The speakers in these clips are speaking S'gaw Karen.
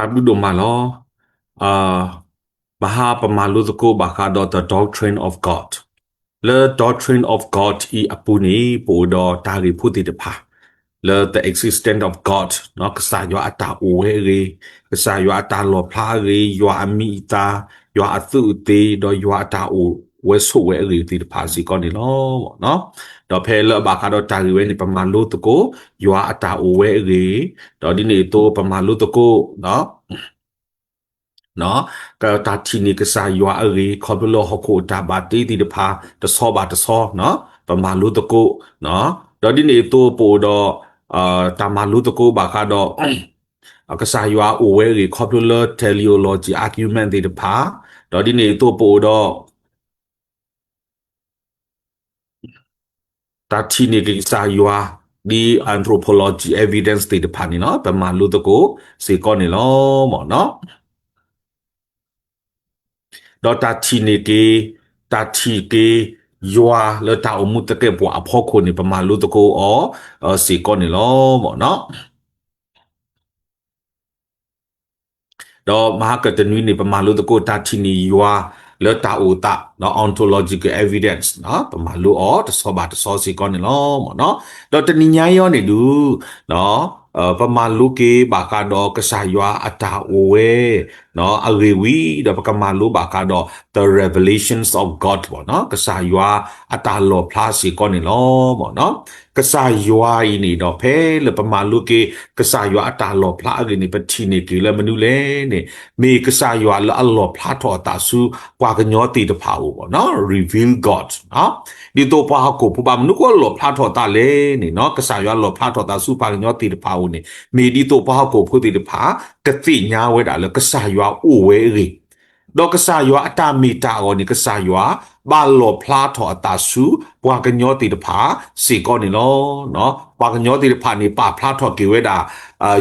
တၢ်ဘျုးဒိၣ်မးလီၤ. မဟါပမၤလိသကိးဘၣ်ဃးဒီး the doctrine of God. လၢ doctrine of God အံၤအပူၤန့ၣ် ပအိၣ်ဒီးတၢ်ဂ့ၢ်ဖိသ့ၣ်တဖၣ် လၢ the existence of God ကစၢ်ယွၤအတၢ်အိၣ်ဝဲအဂ့ၢ်, ကစၢ်ယွၤအတၢ်လီၣ်ဖျါအဂ့ၢ်, ယွၤအမံၤအသၣ်, ယွၤအသုးအသ့ၣ်, ဒီးယွၤအတၢ်အိၣ်ဝဲဆိးဝဲအဂ့ၢ်သ့ၣ်တဖၣ်စ့ၢ်ကီးန့ၣ်လီၤ. ဒီးဖဲလၢအဘၣ်ဃးဒီးတၢ်ဂ့ၢ်ဝဲန့ၣ် ပမၤလိသကိး ယွၤအတၢ်အိၣ်ဝဲအဂ့ၢ်, ဒီးဒ်န့ၣ်အသိးပမၤလိသကိး တၢ်ထံၣ်န့ၢ်ကစၢ်ယွၤအဂ့ၢ် ခီဖျိလၢဟီၣ်ခိၣ်အတၢ်ဘၣ်တ့သ့ၣ်တဖၣ် တဆီဘၣ်တဆီ ပမၤလိသကိး, ဒီးဒ်န့ၣ်အသိးပအိၣ်ဒီး တၢ်မၤလိသကိးဘၣ်ဃးဒီး ကစၢ်ယွၤအိၣ်ဝဲအဂ့ၢ် ခီဖျိလၢ teleology argument သ့ၣ်တဖၣ်, ဒီးဒ်န့ၣ်အသိးပအိၣ်ဒီး တၢ်ထံၣ်န့ၢ်က့ၤကစၢ်ယွၤ ဒ် anthropology evidence သ့ၣ်တဖၣ်န့ၣ်လီၤ. ပမၤလိသကိးစ့ၢ်ကီးန့ၣ်လီၤ. ဒီးတၢ်ထံၣ်န့ၢ်က့ၤ, တၢ်ထံၣ်က့ၤယွၤလၢတၢ်အိၣ်မူသကဲာ်ပဝးအဖီခိၣ်န့ၣ် ပမၤလိသကိးအီၤစ့ၢ်ကီးန့ၣ်လီၤ. ဒီးမဟါကတနွံန့ၣ် ပမၤလိသကိးတၢ်ထံၣ်န့ၢ်ယွၤလၢတၢ်အိၣ်သး ontological evidence ပမၤလိအီၤတဆီဘၣ်တဆီစ့ၢ်ကီးန့ၣ်လီၤ. ဒီးတနံၤညါအံၤန့ၣ်ဒုး ပမၤလိက့ၤဘၣ်ဃးဒီးကစၢ်ယွၤအတၢ်အိၣ်ဝဲအဂ့ၢ်ဝံၤ ဒီးပကမၤလိဘၣ်ဃးဒီး the revelations of God ကစၢ်ယွၤအတၢ်လီၣ်ဖျါစ့ၢ်ကီးန့ၣ်လီၤ. ကစၢ်ယွၤအံၤန့ၣ်ဒီး ဖဲလၢပမၤလိက့ၤ ကစၢ်ယွၤအတၢ်လီၣ်ဖျါအဂ့ၢ်န့ၣ် ပထံၣ်န့ၢ်က့ၤလၢမနုၤလဲၣ်န့ၣ် မ့ၢ်ကစၢ်ယွၤလၢအလီၣ်ဖျါထီၣ်အသးဆူ ပှၤကညီသ့ၣ်တဖၣ်အအိၣ် reveal God ဒ်သိးပှၤဟီၣ်ခိၣ်ဖိ ဘၣ်မနုၤဃိလီၣ်ဖျါထီၣ်အသးလဲၣ်န့ၣ် ကစၢ်ယွၤလီၣ်ဖျါထီၣ်အသးဆူပှၤကညီသ့ၣ်တဖၣ်အအိၣ်န့ၣ် မ့ၢ်ဒ်သိးပှၤဟီၣ်ခိၣ်ဖိသ့ၣ်တဖၣ် ကသ့ၣ်ညါဝဲဒၣ်လၢကစၢ်ယွၤအိၣ်ဝဲအဂ့ၢ် ဒီးကစၢ်ယွၤအတၢ်မ့ၢ်တၢ်အဂီၢ်န့ၣ် ကစၢ်ယွၤဘၣ်လီၣ်ဖျါထီၣ်အသးဆူ ပှၤကညီသ့ၣ်တဖၣ်စ့ၢ်ကီးန့ၣ်လီၤ. ပှၤကညီသ့ၣ်တဖၣ်န့ၣ် ပာ်ဖျါထီၣ်က့ၤဝဲဒၣ်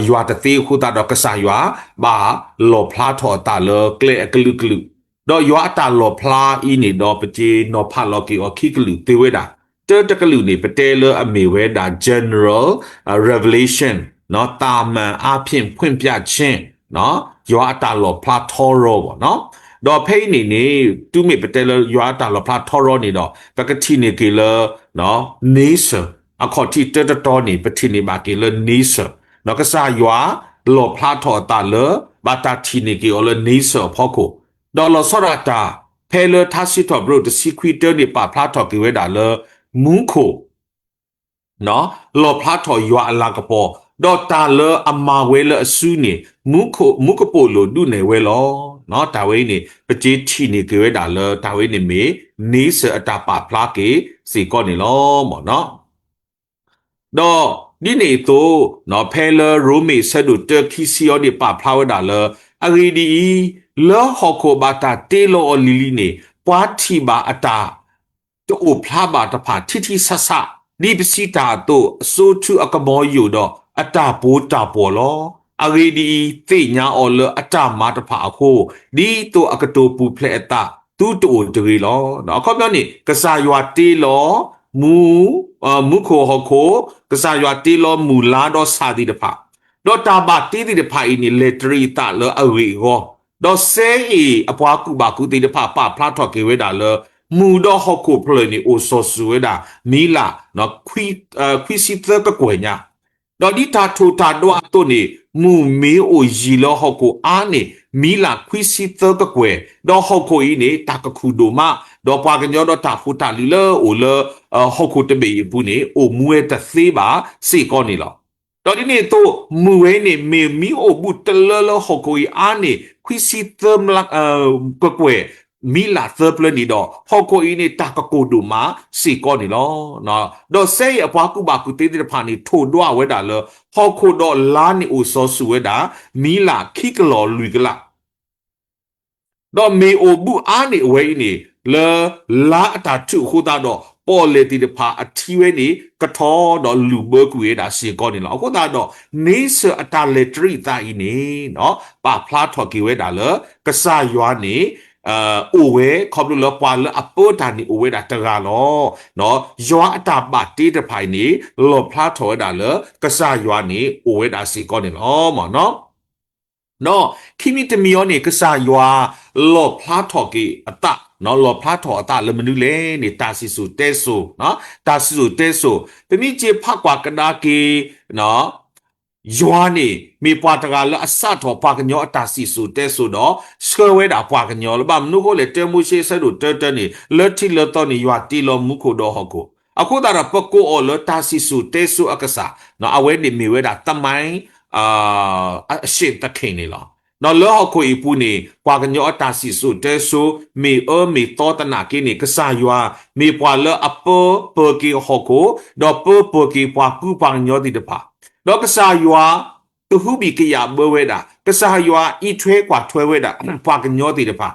ယွၤတသ့အဃိသတးဒီး ကစၢ်ယွၤဘၣ်လီၣ်ဖျါထီၣ်အသးလၢကျဲအကလုာ်ကလုာ်, ဒီးယွၤအတၢ်လီၣ်ဖျါအံၤန့ၣ်ဒီး ပက့ၤနီၤဖးလီၤက့ၤအီၤခံကလုာ်သ့ဝဲဒၣ်, တၢတကလုာ်န့ၣ် ပတဲလၢအမ့ၢ်ဝဲဒၣ် general revelation သာမန်အားဖြင့်ဖွင့်ပြခြင်း ယွၤအတၢ်လီၣ်ဖျါထီရီဘၣ်နီၤ. ဒီးဖဲအံၤန့ၣ်န့ၣ် တုၤမ့ၢ်ပတဲလၢယွၤအတၢ်လီၣ်ဖျါထီရီန့ၣ်ဒီး ပကထံၣ်န့ၢ်က့ၤလၢ nature အခီၣ်ထံးတၢတတီၤန့ၣ် ပထံၣ်န့ၢ်ဘၣ်က့ၤလၢ nature ကစၢ်ယွၤလီၣ်ဖျါထီၣ်အသးလၢ ဘၣ်တၢ်ထံၣ်န့ၢ်က့ၤအီၤလၢ nature အဖီခိၣ်, ဒီးလီၤဆီဒၣ်တၢ် ဖဲလၢထါစံးထီၣ်ပတြၢၤတဆံခွံတၢန့ၣ် ပာ်ဖျါထီၣ်က့ၤဝဲဒၣ်လၢ မူခိၣ် လီၣ်ဖျါထီၣ်ယွၤအလၤကပီၤ, ဒီးတၢ်လၢအမၤဝဲလၢအစုန့ၣ် မူကပိာ်လိၤဒုးနဲၣ်ဝဲလီၤ. တၢ်ဝဲအံၤန့ၣ် ပက့ၤထံၣ်န့ၢ်က့ၤဝဲဒၣ်လၢ တၢ်ဝဲအံၤန့ၣ်မ့ၢ် nature အတၢ်ပာ်ဖျါက့ၤစ့ၢ်ကီးန့ၣ်လီၤ. ဒီးဒ်န့ၣ်အသိး ဖဲလၢရိမ့ၤဆၢဒိၣ်တၢခံဆံအံၤန့ၣ် ပာ်ဖျါဝဲဒၣ်လၢ အဂ့ၢ်ဒ်အံၤ, လၢဟီၣ်ခိၣ်ဘၣ်တၢ်တ့လီၤအီၤလံၤလံၤန့ၣ် ပှၤထံၣ်ဘၣ်အတၢ် တအိၣ်ဖျါဘၣ်တဖၣ်ထံထံဆးဆး, ဒ်ပစံးတၢ်အသိး အစိၤထူအကမီၤယိာ်ဒီး အတၢ်ပီးတၢ်ပီၣ်လီၤ. အဂ့ၢ်ဒ်အံၤ, သ့ၣ်ညါအီၤလၢအတၢ်မၤတဖၣ်အဃိ, ဒ်သိးအကတိၤပူၤဖျဲးအသး သုတအိၣ်တဂ့ၤလီၤ. အခီပညီန့ၣ် ကစၢ်ယွၤတ့လီၤ မူ မူခိၣ်ဟီၣ်ခိၣ်, ကစၢ်ယွၤတ့လီၤမုၢ်လါဒီးဆၣ်သ့ၣ်တဖၣ်, ဒီးတၢ်ဘၣ်တ့သ့ၣ်တဖၣ်အံၤန့ၣ် လဲၤတရံးအသးလၢအဂ့ၢ်အဂီၢ်, ဒီးစဲအ့ၣ်အပှၤကူၣ်ဘၣ်ကူၣ်သ့ၣ်တဖၣ် ပာ်ဖျါထီၣ်က့ၤဝဲဒၣ်လၢ မုၢ်ဒီးဟီၣ်ခိၣ်ဖျၢၣ်န့ၣ် အိၣ်စီၤစုၤဝဲဒၣ် မံလး ခွံဆံသၢကကွဲၢ်ညါ, ဒီးဒ်တၢ်ထိၣ်တၢ်ဒွးအသိးန့ၣ် မုၢ်မ့ၢ်အိၣ်ယံၤလၢဟီၣ်ခိၣ်အါန့ၣ် မံလးခွံဆံသၢကကွဲၢ်, ဒီးဟီၣ်ခိၣ်အံၤန့ၣ် တၢ်ကခူၣ်ဒိၣ်မး, ဒီးပှၤကညီဒီးတၢ်ဖိတၢ်လံၤလၢအိၣ်လၢ ဟီၣ်ခိၣ်တဘ့ၣ်အံၤအပူၤန့ၣ် အိၣ်မူဝဲတသ့ဘၣ်စ့ၢ်ကီးန့ၣ်လီၤ. ဒီးဒ်န့ၣ်အသိး မုၢ်ဝဲအံၤန့ၣ် မ့ၢ်မံအိၣ်ဘူးတလၢလၢဟီၣ်ခိၣ်အံၤအါန့ၣ် ခွံဆံသၢ ကကွဲၢ် မံလးသၢပျၢၤန့ၣ်ဒီး ဟီၣ်ခိၣ်အံၤန့ၣ် တၢ်ကကိၢ်ဒိၣ်မးစ့ၢ်ကီးန့ၣ်လီၤ. ဒီးစဲအ့ၣ်အပှၤကူၣ်ဘၣ်ကူၣ်သ့သ့ၣ်တဖၣ်န့ၣ် ထိၣ်ဒွးဝဲဒၣ်လၢ ဟီၣ်ခိၣ်ဒီးလါန့ၣ်အိၣ်စီၤစုၤဝဲဒၣ် မံလးခံကလီၢ်လွံၢ်ကလး ဒီးမ့ၢ်အိၣ်ဘူးအါန့ၢ်အဝဲအံၤန့ၣ် လၢလါအတၢ်ထုးအဃိသတးဒီး ပီၣ်လဲၣ်သ့ၣ်တဖၣ်အထံဝဲန့ၣ် ကထီဒီးလူၢ်ဘၢကွံာ်ဝဲဒၣ်စ့ၢ်ကီးန့ၣ်လီၤ. အဃိသတးဒီး nature အတၢ်လဲၤတရံးအသးအံၤန့ၣ် ပာ်ဖျါထီၣ်က့ၤဝဲဒၣ်လၢ ကစၢ်ယွၤန့ၣ် အိၣ်ဝဲ ခီဖျိလၢပှၤလၢအပၢတၢ်န့ၣ်အိၣ်ဝဲဒၣ်တဂၤလီၤ. ယွၤအတၢ်ဘၣ်တ့တဖၣ်အံၤန့ၣ် လီၣ်ဖျါထီၣ်ဝဲဒၣ်လၢ ကစၢ်ယွၤန့ၣ် အိၣ်ဝဲဒၣ်စ့ၢ်ကီးန့ၣ်လီၤ. ဒီးခံမံၤတမံၤအံၤန့ၣ် ကစၢ်ယွၤလီၣ်ဖျါထီၣ်က့ၤအသး, လီၣ်ဖျါထီၣ်အသးလၢမနုၤလဲၣ်န့ၣ် တၢ်စံၣ်စိၤတဲစိၤ, တၢ်စံၣ်စိၤတဲစိၤ, ပမ့ၢ်က့ၤဖးကွၢ်ကဒါက့ၤ ယွၤန့ၣ် မ့ၢ်ပှၤတဂၤလၢအစးထီၣ်ပှၤကညီအတၢ်စံၣ်စိၤတဲစိၤဒီး ဆှၢဝဲဒၣ်ပှၤကညီလၢ ဘၣ်မနုၤအဃိလဲၣ် တၢမိၤၡ့အဆၢဒိၣ်တၢတၢန့ၣ် လၢထံးလၢသီန့ၣ် ယွၤတ့လီၤမူခိၣ်ဒီးဟီၣ်ခိၣ်, အဃိသတးဒီး ပကိးအီၤလၢတၢ်စံၣ်စိၤတဲစိၤအကစၢ်, အဝဲန့ၣ်မ့ၢ်ဝဲဒၣ် သမိုင်း အရှင်သခင်န့ၣ်လီၤ. ဒီးလၢဟီၣ်ခိၣ်အံၤပူၤန့ၣ် ပှၤကညီအတၢ်စံၣ်စိၤတဲစိၤ မ့ၢ်အၢမ့ၢ်သီသနာ်က့န့ၣ် ကစၢ်ယွၤ မ့ၢ်ပှၤလၢအပၢပၢၤက့ၤဟီၣ်ခိၣ်, ဒီးပၢပၢၤက့ၤပှၤကူပှၤကညီသ့ၣ်တဖၣ်, ဒီးကစၢ်ယွၤ ကဟုဘံၣ်ကယာ်ဘၢဝဲဒၣ်, ကစၢ်ယွၤအံးထွဲကွၢ်ထွဲဝဲဒၣ် ပှၤကညီသ့ၣ်တဖၣ်,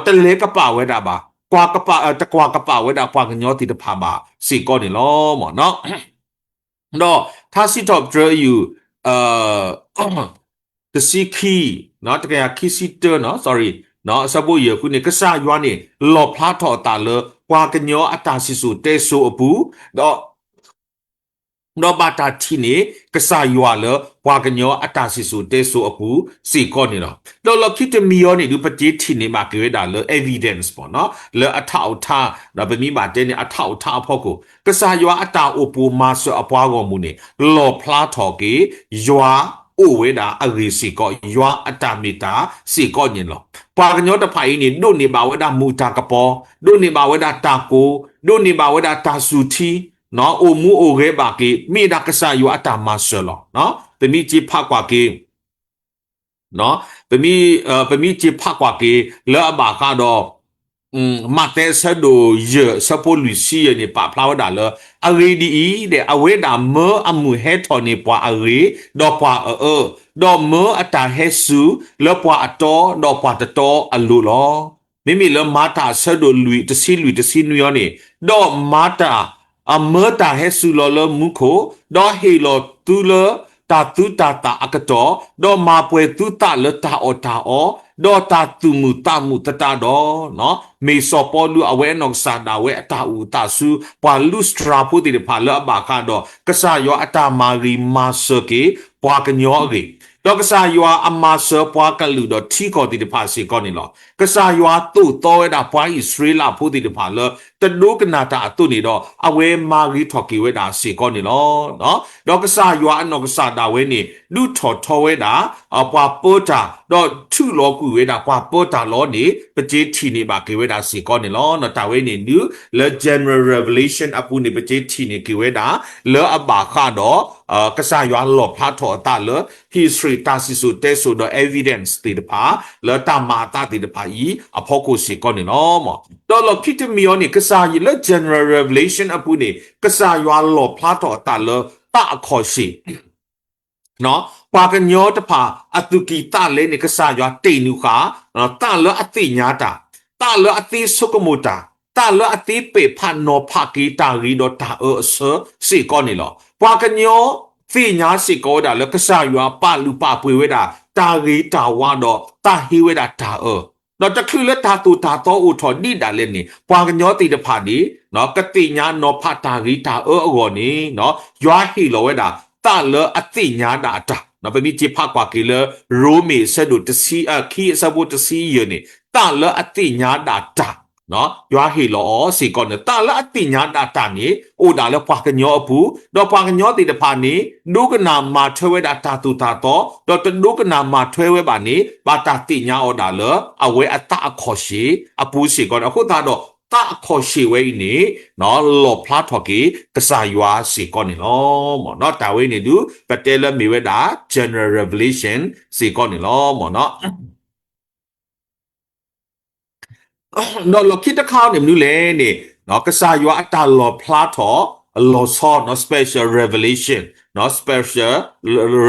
တလဲၤကပာ်ဝဲဒၣ်ဘၣ်, ကွၢ်ကပာ် တကွၢ်ကပာ်ဝဲဒၣ်ပှၤကညီသ့ၣ်တဖၣ်ဘၣ်စ့ၢ်ကီးန့ၣ်လီၤ. ဒီးထါစံးထီၣ်ပတြၢၤအယုၢ် တဆံခံ, တကယၤခံဆံတၢ sorry, အဆၢဖိယဲၢ်ဃုန့ၣ် ကစၢ်ယွၤန့ၣ် လီၣ်ဖျါထီၣ်အသးလၢ ပှၤကညီအတၢ်စံၣ်စိၤတဲစိၤအပူၤ, ဒီး ဒီးဘၣ်တၢ်ထံၣ်န့ၢ် ကစၢ်ယွၤလၢ ပှၤကညီအတၢ်စံၣ်စိၤတဲစိၤအပူၤစ့ၢ်ကီးန့ၣ်လီၤ. ဒီးလီၢ်ခံတမံၤအံၤန့ၣ် ဒုးပတ့ထံၣ်န့ၢ်ဘၣ်က့ၤဝဲဒၣ်လၢ evidence လၢအထးအိၣ်ထါ, ဒီးပမ့ၢ်ဘၣ်တဲန့ၣ် အထးအိၣ်ထါအဖီခိၣ် ကစၢ်ယွၤအတၢ်အိၣ်ပိာ်မၤစၢၤအပှၤဂီၢ်မုၢ်န့ၣ် လီၣ်ဖျါထီၣ်က့ၤ ယွၤအိၣ်ဝဲဒၣ်အဂ့ၢ်စ့ၢ်ကီး, ယွၤအတၢ်မ့ၢ်တၢ်စ့ၢ်ကီးန့ၣ်လီၤ. ပှၤကညီတဖၣ်အံၤန့ၣ် ဒိးန့ၢ်ဘၣ်ဝဲဒၣ်မုၢ်တၢ်ကပီၤ, ဒိးန့ၢ်ဘၣ်ဝဲဒၣ်တၢ်ကိၢ်, ဒိးန့ၢ်ဘၣ်ဝဲဒၣ်တၢ်စူၤထံ, အိၣ်မူအိၣ်ဂဲၤဘၣ်က့ၤ မ့ၢ်ဒၣ်ကစၢ်ယွၤအတၢ်မၤစၢၤလီၤ. ပမ့ၢ်က့ၤဖးကွၢ်က့ၤ ပမ့ၢ်က့ၤဖးကွၢ်က့ၤ လၢအဘၣ်ဃးဒီး မးသဲအဆၢဒိၣ်ယဲၢ် အဆၢဖိလွံၢ်ဆံယဲၢ်န့ၣ် ပာ်ဖျါဝဲဒၣ်လၢ အဂ့ၢ်ဒ်အံၤ, အဝဲဒၣ်မၢအမုၢ်ဟဲထီၣ်န့ၢ်ပှၤအဂ့ၤ, ဒီးပှၤအအၢ, ဒီးမၢအတၢ်ဟဲစူၤလၢပှၤအတီဒီးပှၤတတီအလိၤလီၤ. မ့မ့ၢ်လၢမၤတၢ်အဆၢဒိၣ်လွံၢ် တဆံလွံၢ် တဆံနွံအံၤန့ၣ်, ဒီးမၤတၢ် အမၢတၢ်ဟဲစူၤလီၤလၢမူခိၣ်, ဒီးဟ့ၣ်လီၤသုလၢတၢ်သုတၢ်သၣ်အကတီၢ်, ဒီးမၤပှဲၤသုသးလၢတၢ်အီၣ်တၢ်အီ, ဒီးတၢ်သူၣ်မုာ်သးမုာ်သတးဒီး, မ့ၢ်စီၤပီလူးအဝဲအနီၢ်ကစၢ်ဒၣ်ဝဲအတၢ်အိၣ်အသးဆူ ပှၤလံးစတြၤဖိသ့ၣ်တဖၣ်လၢအဘၣ်ဃးဒီး ကစၢ်ယွၤအတၢ်မၤဂ့ၤမၤစၢၤက့ၤ ပှၤကညီအဂ့ၢ်, ဒီးကစၢ်ယွၤအမၤစၢၤပှၤကလုာ်ဒီးထံကီၢ်သ့ၣ်တဖၣ်စ့ၢ်ကီးန့ၣ်လီၤ. ကစၢ်ယွၤသိၣ်သီဝဲဒၣ်ပှၤအံၣ်စရ့လးဖိသ့ၣ်တဖၣ်လၢ တဒိကနၣ်တၢ်အသိးန့ၣ်ဒီး အဝဲမၤဂ့ၤထီၣ်က့ၤဝဲဒၣ်စ့ၢ်ကီးန့ၣ်လီၤ. ဒီးကစၢ်ယွၤအနီၢ်ကစၢ်ဒၣ်ဝဲန့ၣ် ဒုးထီၣ်ထီဝဲဒၣ် ပှၤပၢတၢ်, ဒီးထုးလီၤကွံာ်ဝဲဒၣ်ပှၤပၢတၢ်လီၤန့ၣ် ပက့ၤထံၣ်န့ၢ်ဘၣ်က့ၤဝဲဒၣ်စ့ၢ်ကီးန့ၣ်လီၤ. တၢ်ဝဲန့ၣ်ဒုး လၢ general revelation အပူၤန့ၣ် ပက့ၤထံၣ်န့ၢ်က့ၤဝဲဒၣ် လၢအဘၣ်ဃးဒီး ကစၢ်ယွၤလီၣ်ဖျါထီၣ်အသးလၢ history တၢ်စံၣ်စိၤတဲစိၤဒီး evidence သ့ၣ်တဖၣ် လၢတၢ်မၤအသးသ့ၣ်တဖၣ်အံၤ အဖီခိၣ်စ့ၢ်ကီးန့ၣ်လီၤ. ဒီးလီၢ်ခံတမံၤအံၤန့ၣ် ကစၢ်ယွၤလၢ general revelation အပူၤန့ၣ် ကစၢ်ယွၤလီၣ်ဖျါထီၣ်အသးလၢ သးအခီၣ်ဆ့ၣ် ပှၤကညီတဖၣ် အသူၣ်ကံၢ်သးလဲန့ၣ် ကစၢ်ယွၤတ့ၢ်နုာ်ဃာ် သးလၢအသ့ၣ်ညါတၢ်, သးလၢအသ့ဆိကမိၣ်တၢ်, သးလၢအသ့ပဲာ်ဖးနီၤဖးက့ၤတၢ်ဂ့ၤဒီးတၢ်အၢအဆၢစ့ၢ်ကီးန့ၣ်လီၤ. ပှၤကညီသ့ၣ်ညါစ့ၢ်ကီးဝဲဒၣ်လၢ ကစၢ်ယွၤပာ်လုၢ်ပာ်ပှ့ၤဝဲဒၣ် တၢ်ဂ့ၤတၢ်ဝါဒီးသးဟ့ဝဲဒၣ်တၢ်အၢ ဒီးတချုးလၢတၢ်သိၣ်တၢ်သီအိၣ်ထီၣ်ဒံးဒၣ်လဲာ်န့ၣ် ပှၤကညီသ့ၣ်တဖၣ်န့ၣ် ကသ့ၣ်ညါနီၤဖးတၢ်ဂ့ၤတၢ်အၢအဂီၢ်န့ၣ် ယွၤဟ့ၣ်လီၤဝဲဒၣ် သးလၢအသ့ၣ်ညါဒၣ်တၢ်, ပမ့ၢ်က့ၤဖးကွၢ်က့ၤလၢ ရိမ့ၤအဆၢဒိၣ်တဆံ ခံအဆၢဖိတဆံယဲၢ်န့ၣ် သးလၢအသ့ၣ်ညါဒၣ်တၢ် ယွၤဟ့ၣ်လီၤအီၤစ့ၢ်ကီးန့ၣ် သးလၢအသ့ၣ်ညါဒၣ်တၢ်န့ၣ် အိၣ်ဒၣ်လၢပှၤကညီအပူၤ, ဒီးပှၤကညီသ့ၣ်တဖၣ်န့ၣ် ဒိကနၣ်မၤထွဲဝဲဒၣ်တၢ်သိၣ်တၢ်သီ, ဒီးတဒိကနၣ်မၤထွဲဝဲဘၣ်န့ၣ် ဘၣ်တၢ်သ့ၣ်ညါအီၤဒၣ်လၢ အဝဲအသးအခီၣ်ဆ့ၣ်အပူၤစ့ၢ်ကီးန့ၣ် အဃိသတးဒီး သးအခီၣ်ဆ့ၣ်ဝဲအံၤန့ၣ် လီၣ်ဖျါထီၣ်က့ၤကစၢ်ယွၤစ့ၢ်ကီးန့ၣ်လီၤ. တၢ်ဝဲန့ၣ်ဒုး ပတဲလၢမ့ၢ်ဝဲဒၣ် general revelation စ့ၢ်ကီးန့ၣ်လီၤ. ဒီးလီၢ်ခံတခါန့ၣ်မနုၤလဲၣ်န့ၣ် ကစၢ်ယွၤအတၢ်လီၣ်ဖျါထီၣ် လီၤဆီ special revelation, special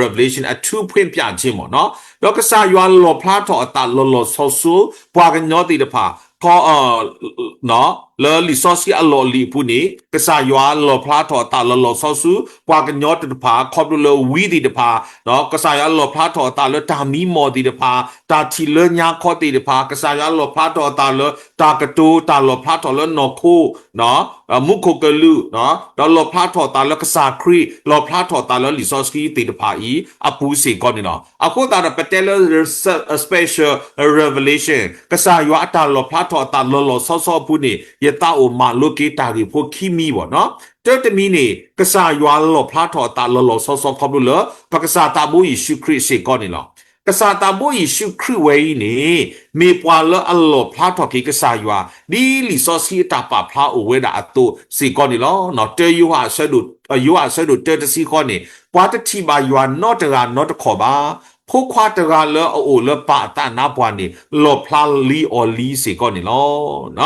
revelation အထူးဖွင့်ပြခြင်းမ့ၢ်နီၤ, ဒီးကစၢ်ယွၤလီၣ်ဖျါထီၣ်အသးလီၤလီၤဆီဆီ ပှၤကညီသ့ၣ်တဖၣ် ခီ လၢလံာ်စီဆှံအလီၢ်လံၤအပူၤန့ၣ် ကစၢ်ယွၤလီၣ်ဖျါထီၣ်အသးလီၤလီၤဆီဆီ ပှၤကညီတဖၣ် ခီဖျိလၢဝံသ့ၣ်တဖၣ်, ကစၢ်ယွၤလီၣ်ဖျါထီၣ်အသးလၢတၢ်မံမီၢ်သ့ၣ်တဖၣ်, တၢ်ထံၣ်လၢညါခီသ့ၣ်တဖၣ်, ကစၢ်ယွၤလီၣ်ဖျါထီၣ်အသးလၢတၢ်ကတိၤ, တၢ်လီၣ်ဖျါထီၣ်လၢနီၢ်ခိ မူခိၣ်ကလူး, ဒီးလီၣ်ဖျါထီၣ်အသးလၢကစၢ်ခရံာ်, လီၣ်ဖျါထီၣ်အသးလၢလံာ်စီဆှံသ့ၣ်တဖၣ်အံၤ အပူၤစ့ၢ်ကီးန့ၣ်လီၤ. အဃိသတးဒီး ပတဲလၢ special revelation ကစၢ်ယွၤအတၢ်လီၣ်ဖျါထီၣ်အသးလီၤလီၤဆီဆီအပူၤန့ၣ် ယသးအိၣ်မၤလိက့ၤတၢ်ဂ့ၢ်ဖိခံမံၤဘၣ်နီၤ. တၢတမံၤန့ၣ် ကစၢ်ယွၤလီၣ်ဖျါထီၣ်အသးလီၤလီၤဆီဆီခီဖျိလၢ ပကစၢ်သးဘိယ့ၣ်ၡူးခရံာ်စ့ၢ်ကီးန့ၣ်လီၤ. ကစၢ်သးဘိယ့ၣ်ၡူးခရံာ်ဝဲအံၤန့ၣ် မ့ၢ်ပှၤလၢအလီၣ်ဖျါထီၣ်က့ၤကစၢ်ယွၤ ဒ်လံာ်စီဆှံအတၢ်ပာ်ဖျါအိၣ်ဝဲဒၣ်အသိးစ့ၢ်ကီးန့ၣ်လီၤ. တၢယိၤဟၣ်အဆၢဒိၣ်, ယိၤဟၣ်အဆၢဒိၣ်တၢတဆံဃီန့ၣ် ပှၤတထံၣ်ဘၣ်ယွၤနီတဂၤနီတခီၣ်ဘၣ်. ဖိခွါတဂၤလၢအအိၣ်လၢပၢ်အသးနါပှၢ်န့ၣ် လီၣ်ဖျါလံအီၤလံစ့ၢ်ကီးန့ၣ်လီၤ.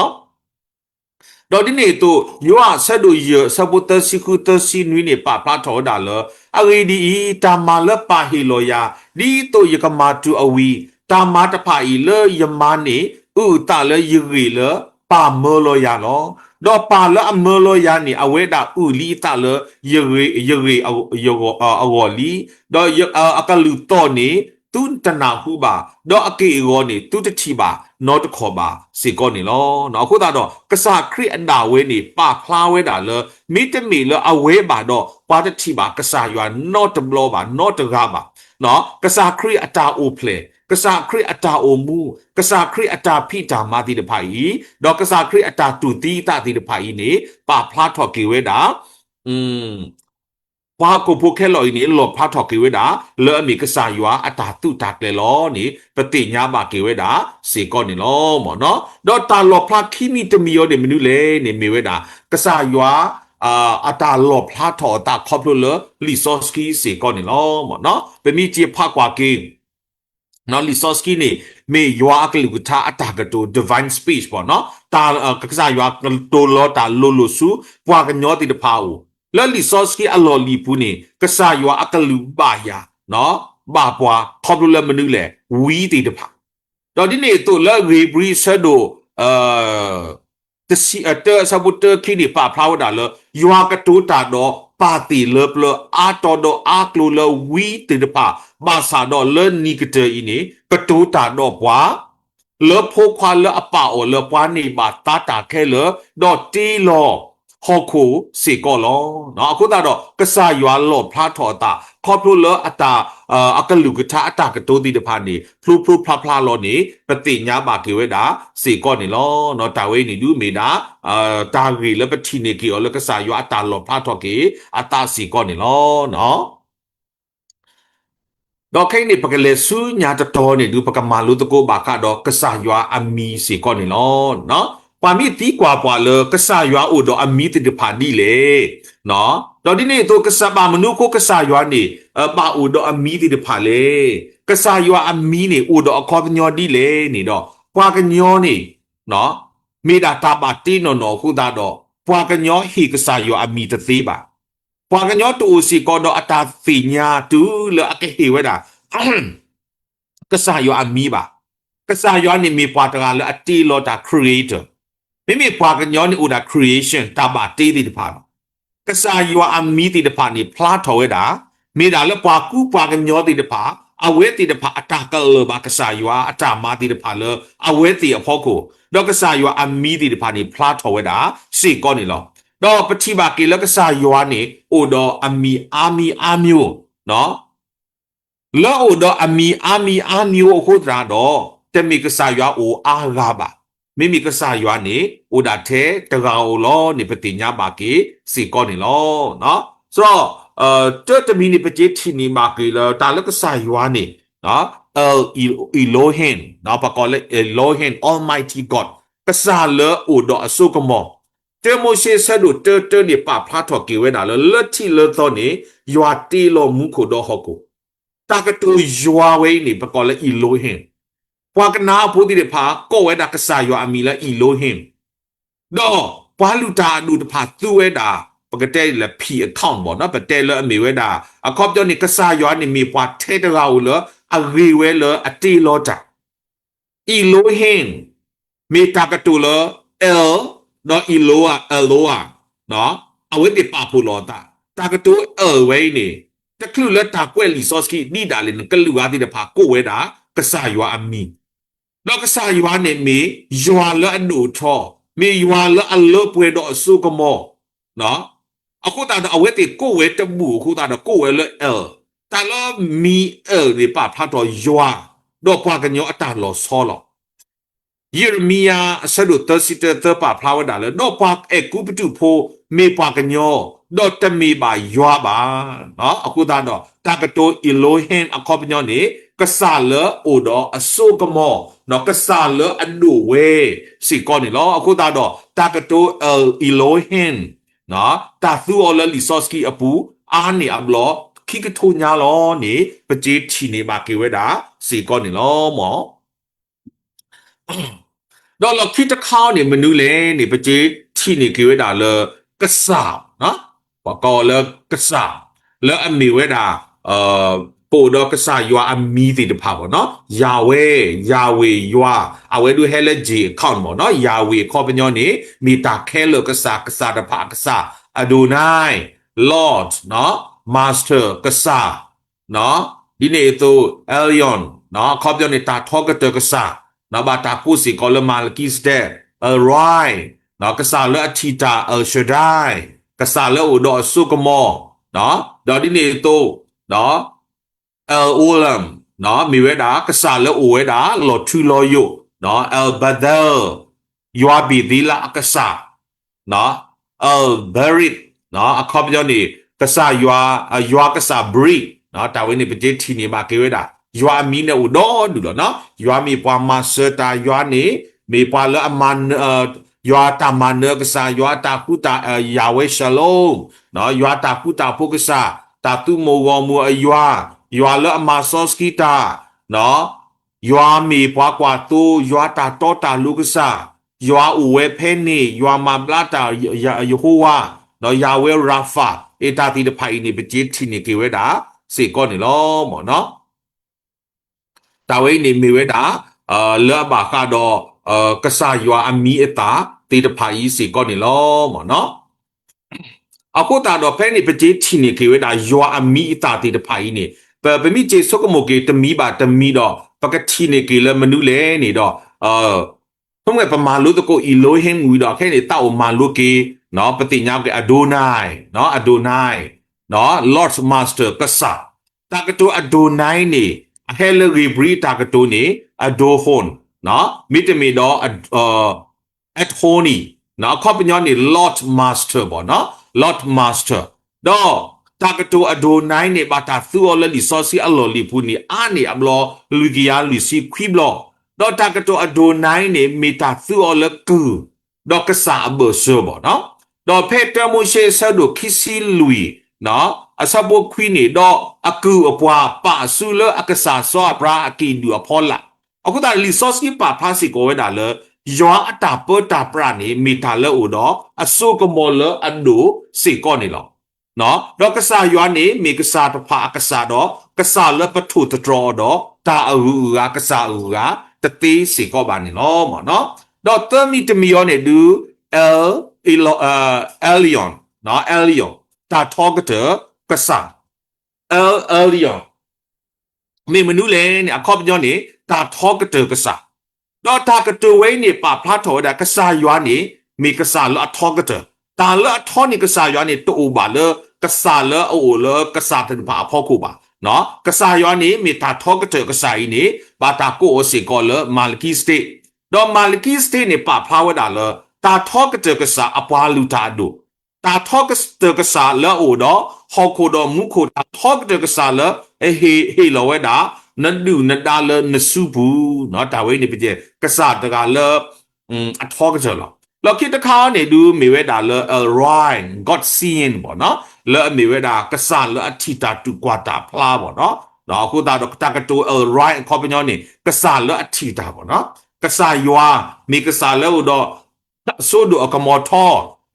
ဒီးဒ်န့ၣ်အသိး ယိၤဟၣ်အဆၢဒိၣ်ယဲၢ်အဆၢဖိသၢဆံဃုသၢဆံနွံန့ၣ် ပာ်ဖျါထီၣ်ဝဲဒၣ်လၢ အဂ့ၢ်ဒ်အံၤ, တၢ်မၤလၢပၢ်ဟ့ၣ်လီၤယၤ, ဒ်သိးယကမၤတုၤအဝံၤ, တၢ်မၤတဖၣ်အံၤလၢယမၤန့ၣ် အုၣ်အသးလၢယဂ့ၢ်လၢပၢ်မၢလီၤယၤလီၤ. ဒီးပၢ်လၢအမၢလီၤယၤန့ၣ် အဝဲဒၣ်အုၣ်လံအသးလၢယဂ့ၢ်, ယဂ့ၢ်အဂီၢ်လံ. ဒီးအကလုၢ်သီၣ်န့ၣ် သုတနၢ်ဟူဘၣ်, ဒီးအက့ၢ်အဂီၤန့ၣ် သုတထံၣ်ဘၣ်နီတခီၣ်ဘၣ်စ့ၢ်ကီးန့ၣ်လီၤ. အဃိသတးဒီး ကစၢ်ခရံာ်အဒၣ်ဝဲန့ၣ် ပာ်ဖျါဝဲဒၣ်လၢ မ့တမ့ၢ်လၢအဝဲဘၣ်ဒီး ပှၤတထံၣ်ဘၣ်ကစၢ်ယွၤနီတဘျီဘၣ်, နီတဂၤဘၣ်. ကစၢ်ခရံာ်အတၢ်အိၣ်ဖျဲၣ်, ကစၢ်ခရံာ်အတၢ်အိၣ်မူ, ကစၢ်ခရံာ်အတၢ်ဖံးတၢ်မၤသ့ၣ်တဖၣ်အံၤ, ဒီးကစၢ်ခရံာ်အတၢ်တူၢ်သံအသးသ့ၣ်တဖၣ်အံၤန့ၣ် ပာ်ဖျါထီၣ်က့ၤဝဲဒၣ် ပှၤဟီၣ်ခိၣ်ဖိခဲလၢာ်အံၤန့ၣ် လီၣ်ဖျါထီၣ်က့ၤဝဲဒၣ် လၢအမ့ၢ်ကစၢ်ယွၤအတၢ်သုးတၢ်ကျဲၤလီၤန့ၣ် ပသ့ၣ်ညါဘၣ်က့ၤဝဲဒၣ်စ့ၢ်ကီးန့ၣ်လီၤ. ဒီးတၢ်လီၣ်ဖျါခံမံၤတမံၤအံၤန့ၣ်မနုၤလဲၣ်န့ၣ် မ့ၢ်ဝဲဒၣ် ကစၢ်ယွၤ အတၢ်လီၣ်ဖျါထီၣ်အသးခီဖျိလၢလံာ်စီဆှံစ့ၢ်ကီးန့ၣ်လီၤ. ပမ့ၢ်က့ၤဖးကွၢ်က့ၤ လံာ်စီဆှံန့ၣ် မ့ၢ်ယွၤအကလုၢ်ကထါအတၢ်ကတိၤ divine speech ဘၣ်နီၤ, တၢ်ကစၢ်ယွၤကတိၤလီၤတၢ်လိၤလိၤဆူ ပှၤကညီသ့ၣ်တဖၣ်အအိၣ်, လၢလံာ်စီဆှံအလီၢ်လံၤပူၤန့ၣ် ကစၢ်ယွၤအကလုၢ်ဘၣ်ယၤ ဘၣ်ပှၤ ခီဖျိလၢမနုၤလဲၣ် ဝံသ့ၣ်တဖၣ်, ဒီးဒ်န့ၣ်အသိးလၢဧ့ၤဘြံၤအဆၢဒိၣ် တဆံ, တၢ အဆၢဖိတၢခံန့ၣ် ပာ်ဖျါဝဲဒၣ်လၢ ယွၤကတိၤတၢ်ဒီးပၢ်သ့ၣ်လၢပျၢၤ အါတီၤဒီးအါကျိၤလၢဝံသ့ၣ်တဖၣ်, ဘၣ်ဆၣ်ဒီးလၢနံၤကတၢၢ်အံၤန့ၣ် ကတိၤတၢ်ဒီးပှၤ လၢဖိခွါလၢအပာ်အီၤလၢပှၤန့ၢ်ဘၣ်သါတၢ်ခဲလၢာ်, ဒီးတ့လီၤဟီၣ်ခိၣ်စ့ၢ်ကီးလီၤ. အဃိသတးဒီး ကစၢ်ယွၤလီၣ်ဖျါထီၣ်အသး ခီဖျိလၢအတၢ် အကလုၢ်ကထါအတၢ်ကတိၤသ့ၣ်တဖၣ်န့ၣ် ဖျိဖျိဖျါဖျါလီၤန့ၣ် ပသ့ၣ်ညါဘၣ်က့ၤဝဲဒၣ်စ့ၢ်ကီးန့ၣ်လီၤ. တၢ်ဝဲအံၤန့ၣ်ဒုးမ့ၢ်ဒၣ် တၢ်ဂ့ၢ်လၢပထံၣ်န့ၢ်က့ၤအီၤလၢကစၢ်ယွၤအတၢ်လီၣ်ဖျါထီၣ်က့ၤအသးစ့ၢ်ကီးန့ၣ်လီၤ. ဒီးခဲအံၤန့ၣ် ပကလဲၤဆူညါတတီၤန့ၣ်ဒုး ပကမၤလိသကိးဘၣ်ဃးဒီးကစၢ်ယွၤအမံၤစ့ၢ်ကီးန့ၣ်လီၤ. ပှၤမ့ၢ်သံကွၢ်ပှၤလၢ ကစၢ်ယွၤအိၣ်ဒီးအမံၤသ့ၣ်တဖၣ်ဒ်လဲၣ်, ဒီးဒ်န့ၣ်အသိး ကစၢ်ဘၣ်မနုၤအဃိကစၢ်ယွၤန့ၣ် ဘၣ်အိၣ်ဒီးအမံၤသ့ၣ်တဖၣ်လဲၣ်. ကစၢ်ယွၤအမံၤန့ၣ် အိၣ်ဒီးအခီပညီဒ်လဲၣ်န့ၣ်ဒီး ပှၤကညီန့ၣ် မ့ၢ်ဒၣ်တၢ်ဘၣ်တ့နီၢ်နီၢ်အဃိသတးဒီး ပှၤကညီဟ့ၣ်ကစၢ်ယွၤအမံၤတသ့ဘၣ်. ပှၤကညီတအိၣ်စ့ၢ်ကီးဒီးအတၢ်သ့ၣ်ညါတုၤလၢအကဟ့ၣ်ဝဲဒၣ် ကစၢ်ယွၤအမံၤဘၣ်. ကစၢ်ယွၤန့ၣ်မ့ၢ်ပှၤတဂၤလၢအတ့လီၤတၢ် creator, မ့မ့ၢ်ပှၤကညီန့ၣ်အိၣ်ဒၣ် creation တၢ်ဘၣ်တ့သ့ၣ်တဖၣ်လီၤ. ကစၢ်ယွၤအမံၤသ့ၣ်တဖၣ်န့ၣ် ဖျါထီၣ်ဝဲဒၣ် မ့ၢ်ဒၣ်လၢပှၤကူပှၤကညီသ့ၣ်တဖၣ် အဝဲသ့ၣ်တဖၣ်အတၢ်ကလၢၢ်ဘၣ်ကစၢ်ယွၤအတၢ်မၤသ့ၣ်တဖၣ်လၢအဝဲသ့ၣ်အဖီခိၣ်, ဒီးကစၢ်ယွၤအမံၤသ့ၣ်တဖၣ်န့ၣ် ဖျါထီၣ်ဝဲဒၣ်စ့ၢ်ကီးန့ၣ်လီၤ. ဒီးပထံၣ်ဘၣ်က့ၤလၢကစၢ်ယွၤန့ၣ် အိၣ်ဒီးအမံၤအါမံၤအါမံၤ လၢအအိၣ်ဒီးအမံၤအါမံၤအါမံၤအဃိသတးဒီး တမ့ၢ်ကစၢ်ယွၤအိၣ်အါဂၤဘၣ်. မ့မ့ၢ်ကစၢ်ယွၤန့ၣ် အိၣ်ဒၣ်ထဲတဂၤဧိၤလီၤန့ၣ် ပသ့ၣ်ညါဘၣ်က့ၤစ့ၢ်ကီးန့ၣ်လီၤ. ဆိုတော့ တၢတမံၤန့ၣ် ပက့ၤထံၣ်န့ၢ်ဘၣ်က့ၤလၢ တၢ်လၢကစၢ်ယွၤန့ၣ် El Elohim ပကိးလၢ Elohim Almighty God ကစၢ်လၢအိၣ်ဒီးအစိကမီၤ, တၢမိၤၡ့ဆၢဒိၣ်တၢတၢန့ၣ် ပာ်ဖျါထီၣ်က့ၤဝဲဒၣ်လၢ လၢထံးလၢသီန့ၣ် ယွၤတ့လီၤမူခိၣ်ဒီးဟီၣ်ခိၣ်. တၢ်ကတိၤယွၤဝဲအံၤန့ၣ် ပကိးလၢ Elohim. ပှၤကနၤအဖိသ့ၣ်တဖၣ် ကိးဝဲဒၣ်ကစၢ်ယွၤအမံၤလၢ Elohim. ဒီးပှၤလုၢ်တၢ်အဒိၣ်တဖၣ်သူဝဲဒၣ် ပကတဲလၢ P account ဘၣ်နီၤ, ပတဲလၢအမ့ၢ်ဝဲဒၣ် အခီပညီန့ၣ် ကစၢ်ယွၤန့ၣ်မ့ၢ်ပှၤထဲတဂၤဧိၤလၢအဂ့ၤဝဲလၢအတ့လီၤတၢ် Elohim မ့ၢ်တၢ်ကတိၤလၢ El ဒီး Eloah, Eloah, အဝဲသ့ၣ်ပာ်ဖှိၣ်လီၤအသး, တၢ်ကတိၤ El ဝဲအံၤန့ၣ် တချုးလၢတၢ်ကွဲးလံာ်စီဆှံဒ်ဒၣ်လဲာ်န့ၣ် ကလုာ်ဂၤသ့ၣ်တဖၣ်ကိးဝဲဒၣ် ကစၢ်ယွၤအမံၤ, ဒီးကစၢ်ယွၤန့ၣ်မ့ၢ်ယွၤလၢအဒိၣ်အထီ, မ့ၢ်ယွၤလၢအလၢပှဲၤဒီးအစိကမီၤ, အဃိသတးဒီး အဝဲသ့ၣ်ကိးဝဲတဘူၣ်အဃိသတးဒီး ကိးဝဲလၢ El, တၢ်လၢမံၤ El န့ၣ် ပာ်ဖျါထီၣ်ယွၤ ဒီးပှၤကညီအတၢ်လီၤဆီလီၤ. ယံးရမံယၤ အဆၢဒိၣ်သၢဆံတၢ သၢပာ်ဖျါဝဲဒၣ်လၢ ဒီးပှၤအဲၤကူပတူးဖိ မ့ၢ်ပှၤကညီ, ဒီးတမ့ၢ်ဘၣ်ယွၤဘၣ်. အဃိသတးဒီး တၢ်ကတိၤ Elohim အခီပညီန့ၣ် ကစၢ်လၢအအိၣ်ဒီးအစိကမီၤ, ဒီးကစၢ်လၢအဒိၣ်ဝဲစ့ၢ်ကီးန့ၣ်လီၤ. အဃိသတးဒီး တၢ်ကတိၤ El Elohim တၢ်သူအီၤလၢလံာ်စီဆှံအပူၤ အါန့ၢ်အဘျီ ခံကထိညါလီၤန့ၣ် ပက့ၤထံၣ်န့ၢ်ဘၣ်က့ၤဝဲဒၣ်စ့ၢ်ကီးန့ၣ်လီၤ. ဒီးလီၢ်ခံတခါန့ၣ် မနုၤလဲၣ်န့ၣ် ပက့ၤထံၣ်န့ၢ်က့ၤဝဲဒၣ်လၢ ကစၢ်, ပကိးလၢကစၢ်, လၢအမ့ၢ်ဝဲဒၣ် ပအိၣ်ဒီးကစၢ်ယွၤအမံၤသ့ၣ်တဖၣ်ဘၣ်နီၤ, ယၤဝဲ, ယၤဝ့ၤ ယွၤ, အဝဲဒၣ်ဟဲလၢ J account ဘၣ်နီၤ, ယၤဝ့ၤအခီပညီန့ၣ် မ့ၢ်တၢ်ခဲလၢာ်ကစၢ်, ကစၢ်တဖၣ်အကစၢ်, Adonai, Lord, Master, ကစၢ် ဒ်န့ၣ်အသိး Elyon အခီပညီန့ၣ် တၢ်ထီကတၢၢ်ကစၢ်, ဘၣ်တၢ်ကိးစ့ၢ်ကီးလၢ Melchizedek, El Roi, ကစၢ်လၢအထံၣ်တၢ် El Shaddai, ကစၢ်လၢအအိၣ်ဒီးအစိကမီၤ, ဒီးဒ်န့ၣ်အသိး El Olam, မ့ၢ်ဝဲဒၣ်ကစၢ်လၢအအိၣ်ဝဲဒၣ်လီၤထူလီၤယိာ်, El Bethel, ယွၤဘ့းသ့လးအကစၢ်, El Berith, အခီပညီန့ၣ် ကစၢ်ယွၤ, ယွၤကစၢ် Berith, တၢ်ဝဲန့ၣ် ပက့ၤထံၣ်န့ၢ်ဘၣ်က့ၤဝဲဒၣ် ယွၤအမံၤန့ၣ်အိၣ်ဒီဒူၣ်လီၤနီၤ, ယွၤမ့ၢ်ပှၤမၤစၢၤတၢ်, ယွၤန့ၣ် မ့ၢ်ပှၤလၢအမၤနၢၤ, ယွၤတၢ်မၤနၢၤကစၢ်, ယွၤတၢ်ဃူတၢ်, Yahweh Shalom, ယွၤတၢ်ဃူတၢ်ဖိးကစၢ်, တၢ်သုးမုၢ်ဂီၢ်မုၢ်အယွၤ, ယွၤလၢအမၤစီဆှံတၢ်, ယွၤမ့ၢ်ပှၤကွၢ်သိ, ယွၤတၢ်တီတၢ်လိၤကစၢ်, ယွၤအိၣ်ဝဲဖဲန့ၣ်, ယွၤမၤဘျါတၢ်, ယဟိဝၤ, ဒီး Yahweh Rapha, အတၢ်သ့ၣ်တဖၣ်အံၤန့ၣ် ပက့ၤထံၣ်န့ၢ်က့ၤဝဲဒၣ်စ့ၢ်ကီးန့ၣ်လီၤ. တၢ်ဝဲအံၤန့ၣ်မ့ၢ်ဝဲဒၣ် လၢအဘၣ်ဃးဒီး ကစၢ်ယွၤအမံၤအသၣ်သ့ၣ်တဖၣ်အံၤစ့ၢ်ကီးန့ၣ်လီၤ. အဃိသတးဒီး ဖဲန့ၣ် ပက့ၤထံၣ်န့ၢ်က့ၤဝဲဒၣ် ယွၤအမံၤအသၣ်သ့ၣ်တဖၣ်အံၤန့ၣ် ပ, ပမ့ၢ်က့ၤဆိကမိၣ်က့ၤတမံၤဘၣ်တမံၤဒီး ပကထံၣ်န့ၢ်က့ၤလၢမနုၤလဲၣ်န့ၣ်ဒီး မ့ၢ်ပမၤလိသကိး Elohim ဝံၤဒီး ခဲအံၤန့ၣ် သးအိၣ်မၤလိက့ၤ, ပသ့ၣ်ညါက့ၤ Adonai, Adonai, Lord Master, ကစၢ်. တၢ်ကတိၤ Adonai န့ၣ် အဟဲလၢဧ့ၤဘြံၤတၢ်ကတိၤန့ၣ် Adon, မ့တမ့ၢ်ဒီး Adoni, အခီပညီန့ၣ် Lord Master ဘၣ်နီၤ, Lord Master. ဒီးတၢ်ကတိၤ Adonai န့ၣ် ဘၣ်တၢ်သူအီၤလၢလံာ်စီဆှံအလီၢ်လံၤပူၤန့ၣ် အါန့ၢ်အဘျီ လွံၢ်ကယၤလွံၢ်ဆံခွံဘျီ, ဒီးတၢ်ကတိၤ Adonai န့ၣ် မ့ၢ်တၢ်သူအီၤလၢကုၢ်, ဒီးကစၢ်အဘၢၣ်စၢၤဘၣ်နီၤ. ဒီးဖဲတၢမိၤၡ့အဆၢဒိၣ်ခံဆံလွံၢ် အဆၢဖိခွံန့ၣ် ဒီးအကုၢ်အပှၤပာ်အစုလၢအကစၢ်စီၤအၤဘြၤဟၣ်အကံၢ်ဒုၣ်အဖီလာ်, အဃိသတး လံာ်စီဆှံပာ်ဖျါစ့ၢ်ကီးဝဲဒၣ်လၢ ယွၤအတၢ်ပၢတၢ်ပြးန့ၣ် မ့ၢ်တၢ်လၢအအိၣ်ဒီး အစိကမီၤလၢအဒိၣ်စ့ၢ်ကီးန့ၣ်လီၤ. ဒီးကစၢ်ယွၤန့ၣ် မ့ၢ်ကစၢ်တဖၣ်အကစၢ်ဒီး ကစၢ်လၢပထိၣ်သတြီၤအီၤဒီး တၢ်အဂုၤအဂၤ ကစၢ်အဂုၤအဂၤ တသ့စ့ၢ်ကီးဘၣ်န့ၣ်လီၤ. ဒီးသၢမံၤတမံၤအံၤန့ၣ်ဒုး El, Elyon, Elyon, တၢ်ထီကတၢၢ်ကစၢ်, El Elyon မ့ၢ်မနုၤလဲၣ်န့ၣ် အခီပညီန့ၣ် တၢ်ထီကတၢၢ်ကစၢ်, ဒီးတၢ်ကတၢၢ်ဝဲအံၤန့ၣ် ပာ်ဖျါထီၣ်ဝဲဒၣ် ကစၢ်ယွၤန့ၣ် မ့ၢ်ကစၢ်လၢအထီကတၢၢ်, တၢ်လၢအထီန့ၣ် ကစၢ်ယွၤန့ၣ် တအိၣ်ဘၣ်လၢ ကစၢ်လၢအအိၣ်လၢကစၢ်သ့ၣ်တဖၣ်အဖီခိၣ်ဘၣ်. ကစၢ်ယွၤန့ၣ် မ့ၢ်တၢ်ထီကတၢၢ်ကစၢ်အံၤန့ၣ် ဘၣ်တၢ်ကိးအီၤစ့ၢ်ကီးလၢ Melchizedek, ဒီး Melchizedek န့ၣ် ပာ်ဖျါဝဲဒၣ်လၢ တၢ်ထီကတၢၢ်ကစၢ်အပှၤလုၢ်တၢ်အဒိၣ်, တၢ်ထီကတၢၢ်ကစၢ်လၢအအိၣ်ဒီး ဟီၣ်ခိၣ်ဒီးမူခိၣ်, တၢ်ထီကတၢၢ်ကစၢ်လၢ ဟ့ၣ်လီၤဝဲဒၣ် နဒုၣ်နဒါလၢနစုပူၤ, တၢ်ဝဲန့ၣ်ပကဲ ကစၢ်တဂၤလၢ အထီကတၢၢ်လီၤ. လီၢ်ခံတခါန့ၣ်ဒုး မ့ၢ်ဝဲဒၣ်လၢ El Roi, God seeing ဘၣ်နီၤ, လၢအမ့ၢ်ဝဲဒၣ် ကစၢ်လၢအထံၣ်တၢ်တူၢ်ကွၢ်တၢ်ဖျါဘၣ်နီၤ. အဃိသတးဒီး တၢ်ကတိၤ El Roi အခီပညီန့ၣ် ကစၢ်လၢအထံၣ်တၢ်ဘၣ်နီၤ. ကစၢ်ယွၤ မ့ၢ်ကစၢ်လၢအအိၣ်ဒီး စိဒိၣ်အကမီၤထီ,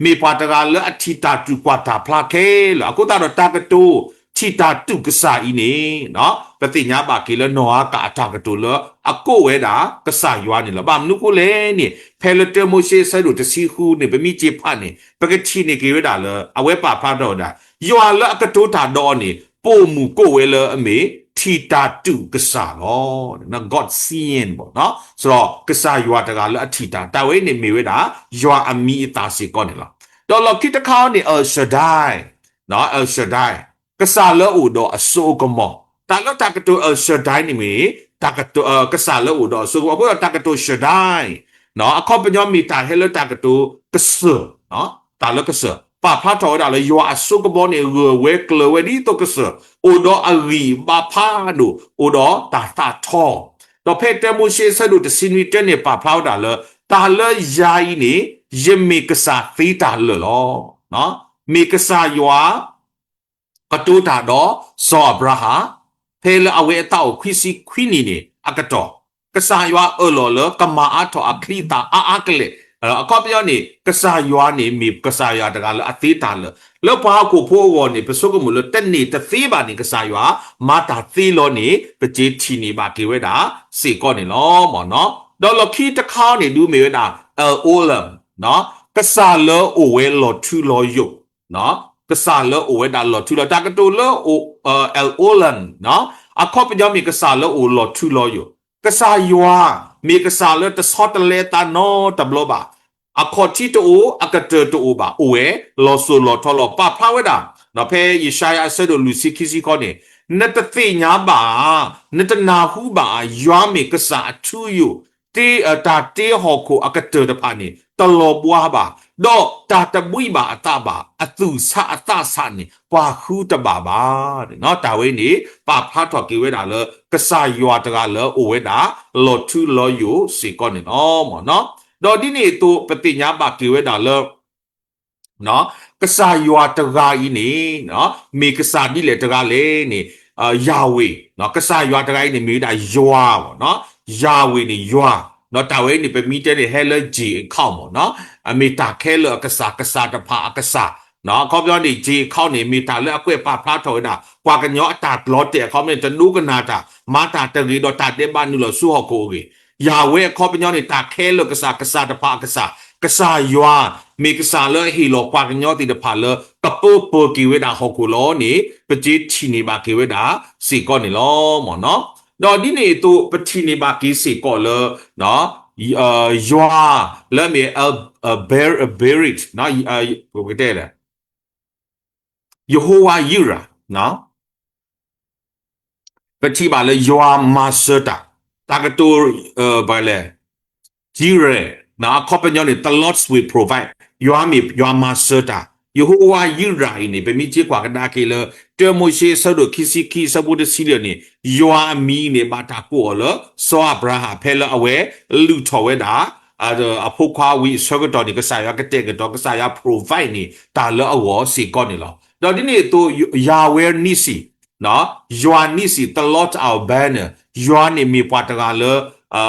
မ့ၢ်ပှၤတဂၤလၢအထံၣ်တၢ်တူၢ်ကွၢ်တၢ်ဖျါခဲလၢာ်. အဃိသတးဒီး တၢ်ကတိၤ ထံၣ်တၢ်တူၢ်ကစၢ်အံၤန့ၣ် ပသ့ၣ်ညါဘၣ်က့ၤလၢနီၢ်အၤကၣ်အတၢ်ကတိၤလၢအကိးဝဲဒၣ်ကစၢ်ယွၤန့ၣ်လီၤ. ဘၣ်မနုၤအဃိလဲၣ်န့ၣ် ဖဲလၢတၢမိၤၡ့အဆၢဒိၣ်တဆံဃုန့ၣ် ပမ့ၢ်က့ၤဖးန့ၣ် ပကထံၣ်န့ၢ်က့ၤဝဲဒၣ်လၢ အဝဲပာ်ဖျါထီၣ်ဝဲဒၣ် ယွၤလၢအကတိၤတၢ်ဒီးအီၤန့ၣ် ပိာ်မုၣ်ကိးဝဲလၢအမ့ၢ် ထံၣ်တၢ်တူၢ်ကစၢ်လီၤ. God seeing ဘၣ်, စးထီၣ်ကစၢ်ယွၤတဂၤလၢအထံၣ်တၢ်, တၢ်ဝဲအံၤန့ၣ်မ့ၢ်ဝဲဒၣ် ယွၤအမံၤအသၣ်စ့ၢ်ကီးန့ၣ်လီၤ. ဒီးလီၢ်ခံတခါန့ၣ် El Shaddai, El Shaddai, ကစၢ်လၢအအိၣ်ဒီးအစိအကမီၤ, တၢ်လၢတၢ်ကတိၤ El Shaddai န့ၣ်မ့ၢ် တၢ်ကတိၤ ကစၢ်လၢအအိၣ်ဒီးအစိအကမီၤ, အဃိဒီးတၢ်ကတိၤ Shaddai အခီပညီမ့ၢ်တၢ်ဟဲလၢတၢ်ကတိၤကစၢၢ်, တၢ်လၢကစၢၢ်, ပာ်ဖျါထီၣ်ဝဲဒၣ်လၢယွၤအစိကမီၤန့ၣ် ဂၢၢ်ဝဲကျၢၤဝဲဒ်သိးကစၢၢ်, အိၣ်ဒီးအဂံၢ်ဘါဖးဒိၣ်, အိၣ်ဒီးတၢ်သးထီ, ဒီးဖဲတၢမိၤၡ့အဆၢဒိၣ်တဆံနွံတဲန့ၣ် ပာ်ဖျါဝဲဒၣ်လၢ တၢ်လၢယၤအံၤန့ၣ် ယမ့ၢ်ကစၢ်သ့တၢ်လၢာ်လီၤ. မ့ၢ်ကစၢ်ယွၤ ကတိၤတၢ်ဒီးစီၤအၤဘြၤဟၣ် ဖဲလၢအဝဲအသးအိၣ်ခွံဆံခွံနံၣ်န့ၣ် အကတီၢ်, ကစၢ်ယွၤအၢၣ်လီၤလၢကမၤအါထီၣ်အချံအသၣ်အါအါကလဲာ်, အခီပညီန့ၣ် ကစၢ်ယွၤန့ၣ်မ့ၢ်ကစၢ်ယွၤတဂၤလၢအသ့တၢ်လၢာ်, လၢပှၤဟီၣ်ခိၣ်ဖိအဂီၢ်န့ၣ် ပဆိကမိၣ်လၢတန့ၢ်တသ့ဘၣ်န့ၣ် ကစၢ်ယွၤမၤတၢ်သ့လီၤန့ၣ် ပက့ၤထံၣ်န့ၢ်ဘၣ်က့ၤဝဲဒၣ်စ့ၢ်ကီးန့ၣ်လီၤ. ဒီးလီၢ်ခံတခါန့ၣ်ဒုးမ့ၢ်ဝဲဒၣ် El Olam, ကစၢ်လၢအအိၣ်ဝဲလီၤထူလီၤယိာ်, ကစၢ်လၢအအိၣ်ဝဲဒၣ်လီၤထူလီၤ, တၢ်ကတိၤလၢ El Olam အခီပညီမ့ၢ်ကစၢ်လၢအအိၣ်လီၤထူလီၤယိာ်, ကစၢ်ယွၤ မ့ၢ်ကစၢ်လၢတဆီတလဲအသးနီတဘျီဘၣ်, အခီၣ်ထံးတအိၣ် အကတၢၢ်တအိၣ်ဘၣ်, အိၣ်ဝဲလီၤစိၤလီၤထီလီၤ, ပာ်ဖျါဝဲဒၣ် ဒီးဖဲယၡါယၤအဆၢဒိၣ်လွံၢ်ဆံခံဆံဃိးန့ၣ်, နတသ့ၣ်ညါဘၣ်ဧါ, နတနၢ်ဟူဘၣ်ဧါ, ယွၤမ့ၢ်ကစၢ်အထူအယိာ်, တၢ်တ့ဟီၣ်ခိၣ်အကတၢၢ်တဖၣ်န့ၣ် တလီၤဘှါဘၣ်, ဒီးတၢ်တဘှံးဘၣ်အသးဘၣ်, အသူၣ်ဆးအသးဆးန့ၣ် ပှၤဃုတဘၣ်ဘၣ်. တၢ်ဝဲန့ၣ် ပာ်ဖျါထီၣ်က့ၤဝဲဒၣ်လၢ ကစၢ်ယွၤတဂၤလၢအအိၣ်ဝဲဒၣ် လီၤထူလီၤယိာ်စ့ၢ်ကီးန့ၣ်လီၤ. ဒီးဒ်န့ၣ်အသိး ပသ့ၣ်ညါဘၣ်က့ၤဝဲဒၣ်လၢ ကစၢ်ယွၤတဂၤအံၤန့ၣ် မ့ၢ်ကစၢ်ဒ်လဲၣ်တဂၤလဲၣ်န့ၣ်, Yahweh, ကစၢ်ယွၤတဂၤအံၤန့ၣ် မ့ၢ်ဝဲဒၣ်ယွၤ, Yahweh န့ၣ်ယွၤ, ဒီးတၢ်ဝဲအံၤန့ၣ် ပမ့ၢ်တဲန့ၣ် ဟဲလၢ J account မ့ၢ်နီၤ, မ့ၢ်တၢ်ခဲလၢာ်အကစၢ်, ကစၢ်တဖၣ်အကစၢ်, အခီပညီန့ၣ် J account န့ၣ် မ့ၢ်တၢ်လၢအကွဲးပာ်ဖျါထီၣ်ဝဲဒၣ် ပှၤကညီအတၢ်လီၤတဲာ်အခီပညီန့ၣ် တဒိကနၣ်တၢ်, မၤတၢ်တဂ့ၤဒီးတၢ်ဒဲးဘးနုာ်လီၤဆူဟီၣ်ခိၣ်အဂ့ၢ်, Yahweh အခီပညီန့ၣ် တၢ်ခဲလၢာ်ကစၢ်, ကစၢ်တဖၣ်အကစၢ်, ကစၢ်ယွၤ, မ့ၢ်ကစၢ်လၢအဟ့ၣ်လီၤပှၤကညီသ့ၣ်တဖၣ်လၢ ကပၢပၢၤက့ၤဝဲဒၣ်ဟီၣ်ခိၣ်လီၤန့ၣ် ပက့ၤထံၣ်န့ၢ်ဘၣ်က့ၤဝဲဒၣ်စ့ၢ်ကီးန့ၣ်လီၤ. ဒီးဒ်န့ၣ်အသိး ပထံၣ်န့ၢ်ဘၣ်က့ၤစ့ၢ်ကီးလၢ ယွၤလၢအမ့ၢ် Berit, ပကတဲလဲၣ် ယဟိဝၤယံရၤ, ပထံၣ်ဘၣ်လၢယွၤမၤစၢၤတၢ်, တၢ်ကတိၤ ယံရၤ, အခီပညီန့ၣ် the Lord will provide, ယွၤမ့ၢ်ယွၤမၤစၢၤတၢ်, ယဟိဝၤယံရၤအံၤန့ၣ် ပမ့ၢ်က့ၤကွၢ်ကဒါက့ၤလၢ တၢမိၤၡ့အဆၢဒိၣ်ခံဆံခံအဆၢဖိတဆံလၢာ်န့ၣ် ယွၤအမံၤအံၤန့ၣ် ဘၣ်တၢ်ကိးအီၤလၢ စီၤအၤဘြၤဟၣ် ဖဲလၢအဝဲလုၢ်ထီၣ်ဝဲဒၣ် အဖိခွါဝံၤအဆၢကတီၢ်န့ၣ် ကစၢ်ယွၤကတဲာ်ကတီၤ ကစၢ်ယွၤ provide န့ၣ် တၢ်လၢအဂီၢ်စ့ၢ်ကီးန့ၣ်လီၤ. ဒီးဒ်န့ၣ်အသိး Yahweh Nissi, ယွၤ Nissi, the Lord our banner, ယွၤန့ၣ်မ့ၢ်ပှၤတဂၤလၢ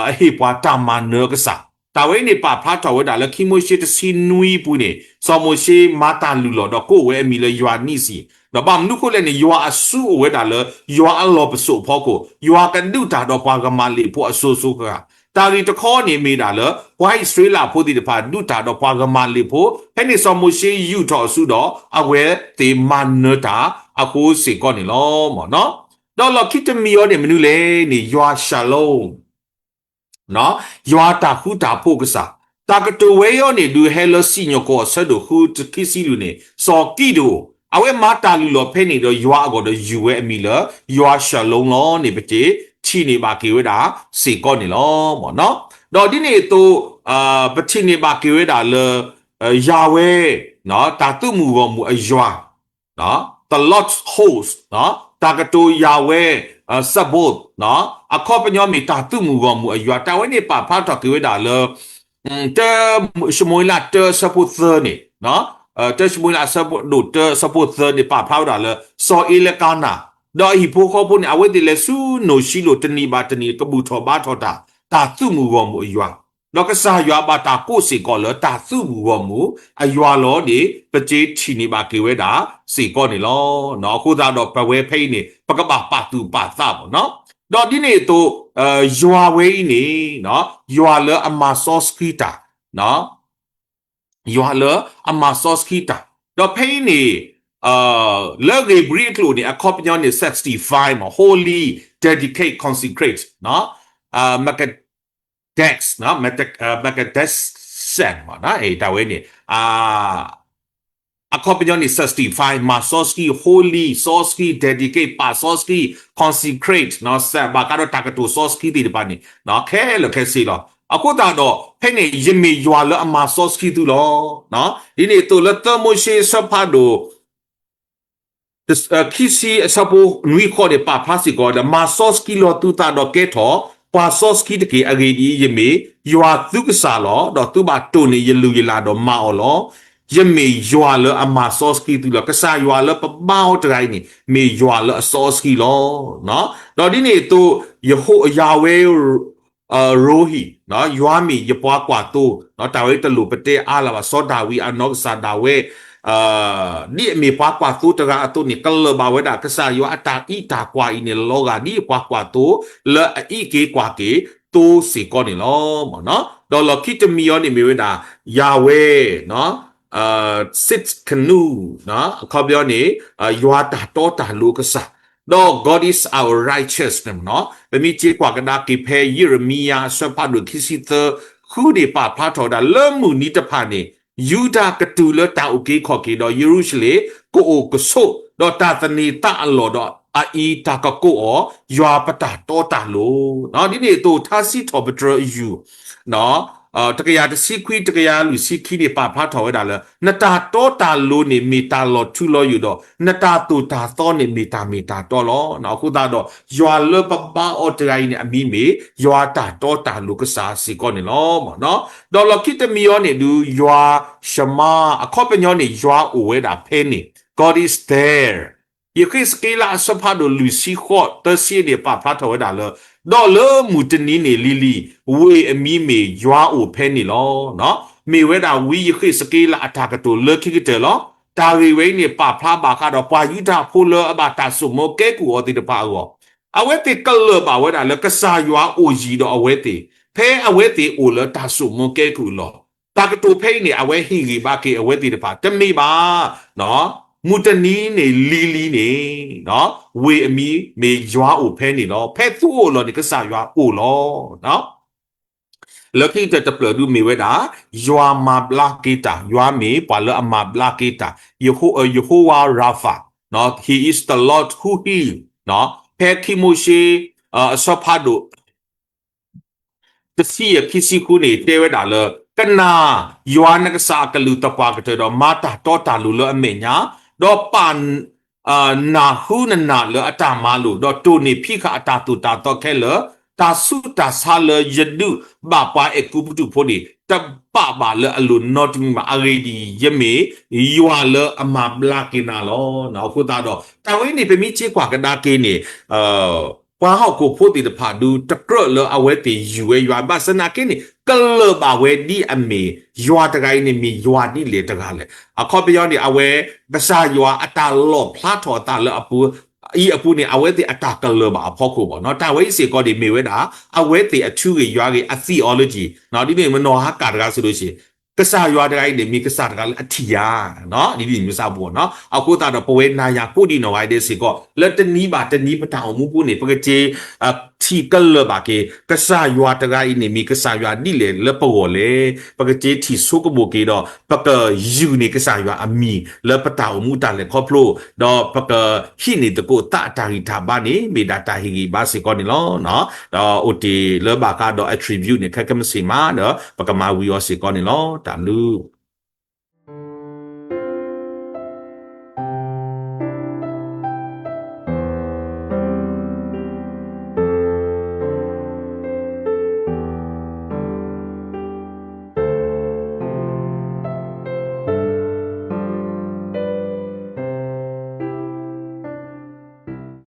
အဟ့ၣ်ပှၤတၢ်မၤနၢၤအကစၢ်, တၢ်ဝဲအံၤန့ၣ် ပာ်ဖျါထီၣ်ဝဲဒၣ်လၢခံမိၤၡ့တဆံနွံအပူၤန့ၣ် စီၤမိၤၡ့မၤတၢ်လုၢ်လီၢ်ဒီးကိးဝဲအမံၤလၢယွၤ Nissi, ဒီးဘၣ်မနုၤအဃိလဲၣ်န့ၣ် ယွၤအစုအိၣ်ဝဲဒၣ်လၢ ယွၤအလီၢ်ပစိာ်အဖီခိၣ်, ယွၤကဒုးတၢ်ဒီးပှၤကမၤလ့းဖိအစိၤစိၤဃၣ်ဃၣ်, တၢ်ဂ့ၢ်တခီန့ၣ်မ့ၢ်ဒၣ်လၢ ပှၤအံၣ်စရ့လးဖိသ့ၣ်တဖၣ် ဒုးတၢ်ဒီးပှၤကမၤလ့းဖိ ဖဲန့ၣ်စီၤမိၤၡ့ယူာ်ထီၣ်အစုဒီး အဝဲသ့ၣ်မၤနၢၤတၢ်အဃိစ့ၢ်ကီးန့ၣ်လီၤ. ဒီးလီၢ်ခံတမံၤအံၤန့ၣ် မနုၤလဲၣ်န့ၣ် ယွၤ Shalom, ယွၤတၢ်ဃူတၢ်ဖိးကစၢ်, တၢ်ကတိၤဝဲအံၤန့ၣ် ဒုးဟဲလၢစံၣ်ညီၣ်ကွီၢ်အဆၢဒိၣ်ဃု ခံဆံလွံၢ်န့ၣ် စီၤကံးဒဧိၣ် အဝဲမၤတၢ်လုၢ်လီၢ်ဖဲန့ၣ်ဒီးယွၤအဂီၢ်ဒီးယူၤဝဲအမံၤလၢ ယွၤ Shalom လီၤန့ၣ် ပကထံၣ်န့ၢ်ဘၣ်က့ၤဝဲဒၣ်စ့ၢ်ကီးန့ၣ်လီၤ. ဒီးဒ်န့ၣ်အသိး ပထံၣ်န့ၢ်ဘၣ်က့ၤဝဲဒၣ်လၢ ယၤဝဲ တၢ်သုးမုၢ်ဂီၢ်မုၢ်အယွၤ the Lord host, တၢ်ကတိၤယၤဝဲ Sabaoth, အခီပညီမ့ၢ်တၢ်သုးမုၢ်ဂီၢ်မုၢ်အယွၤ, တၢ်ဝဲန့ၣ်ပာ်ဖျါထီၣ်က့ၤဝဲဒၣ်လၢ တၢ ၡမူၤအ့လးတၢအဆၢဖိသၢန့ၣ်, တၢ ၡမူၤအ့လးအဆၢဒိၣ်တၢအဆၢဖိသၢန့ၣ် ပာ်ဖျါဝဲဒၣ်လၢ စီၤအ့လကၤနၤ ဒီးအဟံၣ်ဖိဃီဖိန့ၣ် အဝဲသ့ၣ်လဲၤဆူနိၣ်ၡံလိၣ်တနံၣ်ဘၣ်တနံၣ် ကဘူၣ်ထီၣ်ဘါထီၣ်တၢ် တၢ်သုးမုၢ်ဂီၢ်မုၢ်အယွၤ ဒီးကစၢ်ယွၤဘၣ်တၢ်ကိးစ့ၢ်ကီးလၢတၢ်သုးဘူးဂီၢ်မုၢ်အယွၤလီၤန့ၣ် ပစ့ထံၣ်န့ၢ်ဘၣ်က့ၤဝဲဒၣ်စ့ၢ်ကီးန့ၣ်လီၤ. အဃိသတးဒီးပဝဲဖဲအံၤန့ၣ် ပကဘၣ်ပာ်သူၣ်ပာ်သးဘၣ်နီၤ. ဒီးဒ်န့ၣ်အသိး ယွၤဝဲအံၤန့ၣ် ယွၤလၢအမၤစီဆှံတၢ် ယွၤလၢအမၤစီဆှံတၢ်, ဒီးဖဲအံၤန့ၣ် လၢဧ့ၤဘြံၤအကျိာ်န့ၣ် အခီပညီန့ၣ် sanctify မ့ၢ် holy, dedicate, consecrate, မ dex, Melchizedek မ့ၢ် တၢ်ဝဲန့ၣ် အခီပညီန့ၣ် sanctify မၤစီဆှံ, holy စီဆှံ, dedicate ပာ်စီဆှံ, consecrate စဲးဘၣ်ဃးဒီးတၢ်ကတိၤစီဆှံသ့ၣ်တဖၣ်န့ၣ် ခဲလၢာ်ခဲဆ့လီၤ. အဃိသတးဒီး ဖဲန့ၣ် ယမ့ၢ်ယွၤလၢအမၤစီဆှံသုလီၤ. ဒ်န့ၣ်အသိးလၢသၢမိၤၡ့အဆၢဖးဒိၣ် ခံဆံအဆၢဖိနွံဃီန့ၣ် ပာ်ဖျါစ့ၢ်ကီးဒီး မၤစီဆှံလီၤသုသးဒီးကဲထီၣ်ပှၤစီဆှံတက့ၢ်. အဂ့ၢ်ဒ်အံၤ, ယမ့ၢ်ယွၤသုကစၢ်လီၤ. ဒီးသုဘၣ်တိၢ်န့ၢ်ယလုၢ်ယလၢ်ဒီးမၤအီၤလီၤ. ယမ့ၢ်ယွၤလၢအမၤစီဆှံသုလီၤ. ကစၢ်ယွၤလၢပဘါအီၤတဂၤအံၤန့ၣ် မ့ၢ်ယွၤလၢအစီဆှံလီၤ. ဒီးဒ်န့ၣ်အသိး ယဟိယၤဝဲ ရိဟံၣ်, ယွၤမ့ၢ်ယပှၤကွၢ်သိ, တၢ်ဝဲတလိၣ်ပတဲအါလၢၤဘၣ်. စီၤဒၤဝံးအနီၢ်ကစၢ်ဒၣ်ဝဲ ဒ်အမ့ၢ်ပှၤကွၢ်သိတဂၤအသိးန့ၣ် ကလၢာ်ဘၣ်ဝဲဒၣ် ကစၢ်ယွၤအတၢ်အံးတၢ်ကွၢ်အံၤန့ၣ် လီၤဂာ်ဒ်ပှၤကွၢ်သိ လၢအအံးက့ၤကွၢ်က့ၤသိစ့ၢ်ကီးန့ၣ်လီၤ. ဒီးလီၢ်ခံတမံၤအံၤန့ၣ်မ့ၢ်ဝဲဒၣ် ယၤဝဲ Tsidkenu အခီပညီန့ၣ် ယွၤတၢ်တီတၢ်လိၤကစၢ်, ဒီး God is our righteous န့ၣ်မ့ၢ်နီၤ. ပမ့ၢ်က့ၤကွၢ်ကဒါက့ၤဖဲယံးရမံယၤအဆၢဖးဒိၣ်ခံဆံသၢ ဃုန့ၣ်ပာ်ဖျါထီၣ်ဝဲဒၣ် လၢမုၢ်နံၤတဖၣ်န့ၣ် ယူဒၤကတုၤလၢတၢ်အုၣ်က့ၤခီၣ်က့ၤ ဒီးယရူၤၡလ့ၣ် ကအိၣ်ကဆိး ဒီးတၢ်သန့ၤသးအလီၢ် ဒီးအအံၤတၢ်ကကိးအီၤ ယွၤပတၢ်တီတၢ်လိၤ. ဒ်န့ၣ်အသိး ထါစံးထီၣ်ပတြၢၤအယုၢ် တကယၤတဆံခွံ တကယၤလွံၢ်ဆံခံန့ၣ် ပာ်ဖျါထီၣ်ဝဲဒၣ်လၢ နတၢ်တီတၢ်လိၤန့ၣ် မ့ၢ်တၢ်လီၤထူလီၤယိာ်ဒီး နတၢ်သိၣ်တၢ်သီန့ၣ် မ့ၢ်တၢ်မ့ၢ်တၢ်တီလီၤ. အဃိသတးဒီး ယွၤလၢပဘါအီၤတဂၤအံၤန့ၣ် အမံၤမ့ၢ် ယွၤတၢ်တီတၢ်လိၤကစၢ်စ့ၢ်ကီးန့ၣ်လီၤ. ဒီးလီၢ်ခံတမံၤအံၤန့ၣ်ဒုး ယွၤ Shema အခီပညီန့ၣ် ယွၤအိၣ်ဝဲဒၣ်ဖဲန့ၣ် God is there. ယဃ့းစက့လးအဆၢဖးဒိၣ်လွံၢ်ဆံဃိး သၢဆံန့ၣ် ပာ်ဖျါထီၣ်ဝဲဒၣ်လၢ ဒီးလၢမုၢ်တနံၤန့ၣ်လံၤလံၤ ဝ့ၢ်အမံၤမ့ၢ်ယွၤအိၣ်ဖဲန့ၣ်လီၤ. မ့ၢ်ဝဲဒၣ်ဝံယဃ့းစက့လးအတၢ်ကတိၤလၢခံကတၢၢ်လီၤ. တၢ်ဂ့ၢ်ဝဲအံၤန့ၣ် ပာ်ဖျါဘၣ်ဃးဒီးပှၤယူဒၤဖိလၢအဘၣ်တၢ်ဆိၣ်မီကဲကုၢ်အီၤသ့ၣ်တဖၣ်အဂီၢ်, အဝဲသ့ၣ်ကလၢာ်ဘၣ်ဝဲဒၣ်လၢကစၢ်ယွၤအိၣ်ယံၤဒီးအဝဲသ့ၣ်, ဖဲအဝဲသ့ၣ်အိၣ်လၢတၢ်ဆိၣ်မီကဲကုၢ်အလီၢ်. တၢ်ကတိၤဖဲအံၤန့ၣ် အဝဲဟ့ၣ်ဂံၢ်ဘါက့ၤအဝဲသ့ၣ်တဖၣ် တမ့ၢ်ဘၣ် မုၢ်တနံၤန့ၣ်လံၤလံၤန့ၣ် ဝ့ၢ်အမံၤမ့ၢ်ယွၤအိၣ်ဖဲန့ၣ်လီၤ. ဖဲသုအိၣ်အလီၢ်န့ၣ် ကစၢ်ယွၤအိၣ်လီၤ. လၢခံကတၢၢ်တဖျၢၣ်ဒုးမ့ၢ်ဝဲဒၣ် ယွၤမၤဘျါက့ၤတၢ်, ယွၤမ့ၢ်ပှၤလၢအမၤဘျါက့ၤတၢ်, Yeho- Yehovah Rapha, He is the Lord who heal. ဖဲခံမိၤၡ့ အဆၢဖးဒိၣ် တဆံယဲၢ်ခံဆံဃုန့ၣ် တဲဝဲဒၣ်လၢ ကနၣ်ယွၤနကစၢ်အကလုၢ်သပှၢ်ကတၢၢ်ဒီး မၤတၢ်တီတၢ်လိၤလၢအမဲာ်ညါ, ဒီးပာ် နၢ်ဟူနနၢ်လၢအတၢ်မၤလိာ်, ဒီးတိၢ်န့ၢ်ဖံးဃာ်အတၢ်သိၣ်တၢ်သီခဲလၢာ်, တၢ်ဆူးတၢ်ဆါလၢယဒုးဘၣ်ပှၤအဲၤကူပတူးဖိန့ၣ် တဘၣ်ဘၣ်လၢအလိၤနီတမံၤဘၣ်. အဂ့ၢ်ဒ်အံၤ, ယမ့ၢ်ယွၤလၢအမၤဘျါက့ၤနၤလီၤ. အဃိသတးဒီး တၢ်ဝဲန့ၣ် ပမ့ၢ်က့ၤကွၢ်ကဒါက့ၤန့ၣ် ပှၤဟီၣ်ခိၣ်ဖိသ့ၣ်တဖၣ်ဒုး တကြၢးလၢအဝဲသ့ၣ်ယုၢ်ဝဲယွၤ ဘၣ်ဆၣ်သနာ်က့န့ၣ် ကလၢာ်ဘၣ်ဝဲဒ်အမ့ၢ် ယွၤတဂၤအံၤန့ၣ် မ့ၢ်ယွၤဒ်လဲၣ်တဂၤလဲၣ်. အခီပညီန့ၣ် အဝဲ ကစၢ်ယွၤအတၢ်လီၣ်ဖျါထီၣ်အသးလၢအပူၤ အံၤအပူၤန့ၣ် အဝဲသ့ၣ်အတၢ်ကလၢာ်ဘၣ်အဖီခိၣ်ဘၣ်နီၤ. တၢ်ဝဲအံၤစ့ၢ်ကီးန့ၣ် မ့ၢ်ဝဲဒၣ် အဝဲသ့ၣ်အထူဂ့ၢ်ယွၤဂ့ၢ်အ theology ဒ်န့ၣ်မ့ၢ်နီၢ်ဟါကၣ်တဂၤစ့ၢ်ကီး ကစၢ်ယွၤတဂၤအံၤန့ၣ် မ့ၢ်ကစၢ်တဂၤလၢအထံၣ်ယၤ ဒ်န့ၣ်မ့ၢ်စ့ၢ်ကီးနီၤ. အဃိသတးဒီး ပဝဲနၤယၤကိးဒံးနီၢ်ဂၤဒဲးစ့ၢ်ကီး လၢတနံၤဘၣ်တနံၤပတၢ်အိၣ်မူပူၤန့ၣ် ပကက့ၤ ထံၣ်ကလၢာ်ဘၣ်က့ၤ ကစၢ်ယွၤတဂၤအံၤန့ၣ် မ့ၢ်ကစၢ်ယွၤဒ်လဲၣ်လၢပဂီၢ်လဲၣ်. ပကက့ၤထံၣ်ဆိကမိၣ်က့ၤဒီး ပကယုၢ်န့ၢ်ကစၢ်ယွၤအမံၤလၢပတၢ်အိၣ်မူတၢ်လဲၤခီဖျိ ဒီးပကဟံးန့ၢ်သကိးသးအတၢ်ဂံၢ်တၢ်ဘါန့ၣ် မ့ၢ်ဒၣ်တၢ်ဟ့ၣ်ဂံၢ်ဘါစ့ၢ်ကီးန့ၣ်လီၤ. ဒီးအိၣ်တ့ၢ်လၢဘၣ်ဃးဒီး attribute န့ၣ် ခဲကမ့ၢ်စ့ၢ်မးဒီး ပကမၤဝံၤအီၤစ့ၢ်ကီးန့ၣ်လီၤ. တၢ်ဘျုး